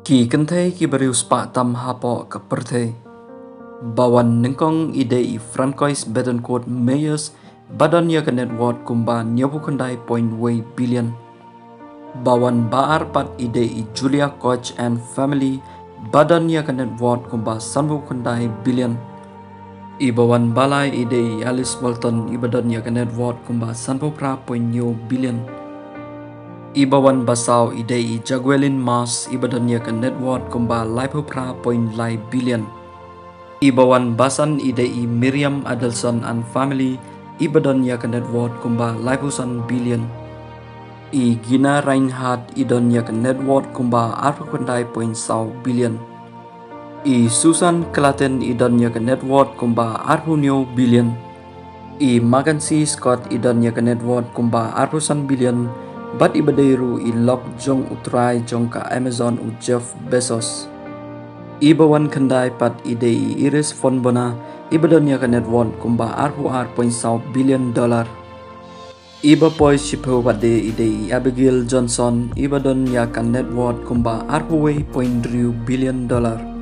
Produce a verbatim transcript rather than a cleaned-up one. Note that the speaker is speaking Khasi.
Ki kynthei ki briew spah tam hapoh ka pyrthei. Ba wan nyngkong i dei i Francois Bettencourt Meyers, ba don ïa ka net worth kumba hynñiewphew khyndai point wei billion. Ba wan ba ar pat i dei i Julia Koch and family, ba don ïa ka net worth kumba sanphew khyndai billion. I ba wan ba lai i dei i Alice Walton, i ba don ïa ka net worth kumba sanphew phra point hynñiew billion. I ba wan ba saw i dei i Jagueline Mars, i ba don ïa ka net worth kumba laiphew phra point lai billion. I ba wan ba san i dei i Miriam Adelson and family, i ba don ïa ka net worth kumba laiphew san billion. I Gina Rinehart i don ïa ka net worth kumba arphew khyndai point saw billion. I Susan Klatten i don ïa ka net worth kumba arphew hynñiew billion. I Mackenzie Scott i don ïa ka net worth kumba arphew san billion, bad i ba dei ruh i lok jong u trai jong ka Amazon u Jeff Bezos. I ba wan khyndai pat i dei i Iris von Bona, i ba don ïa ka net worth kumba arphew ar point saw billion dollar. I ba poi shiphew pat de i dei i Abigail Johnson, i ba don ïa ka net worth kumba arphew wei point hynriew billion dollar.